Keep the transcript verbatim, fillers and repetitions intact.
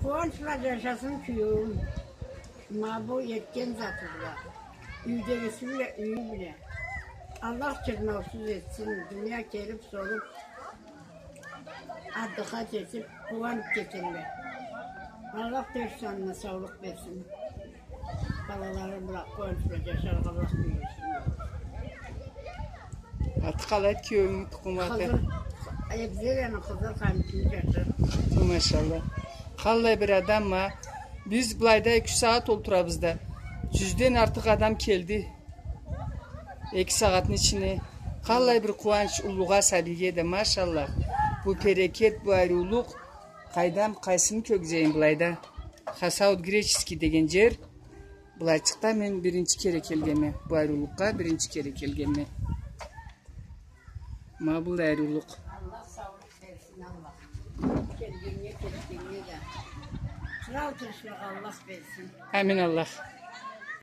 Къууанч бла джашасын кюеуюм. Ма бу этген заты бла, юйдегиси бла, юйю бла. Аллах джырмаусуз этсин, дуния келиб, солуб, артыкъгъа джетиб, къууаныб кетерле. Аллах тёрт джанына саулукъ берсин. Балалары бла къууанч бла джашаргъа Аллах буюрсун. Аты къалайды кюеуюнгю, тукъум аты? Хызыр, Эбзеланы Хызыр Хамитни джашы. Машаллах. Къаллай бир адам ма. Биз былайда эки-юч сагъат олтурабыз да, джюзден артыкъ адам келди. Эки сагъатны ичине. Къаллай бир къууанч уллугъа, сабийге да, машаллах. Бу берекет, бу ариулукъ. Къайдам, къайсыны кёргюзейим былайда? Хасаут Греческий деген джер. Былайчыкъда мен биринчи кере келгенме. Бу ариулукъгъа биринчи кере келгенме. Ма быллай ариулукъ. Аллах саулукъ берсин, Аллах. Келгеннге, кетгеннге да. Кърал тынчлыкъ Аллах берсин. Амин, Аллах.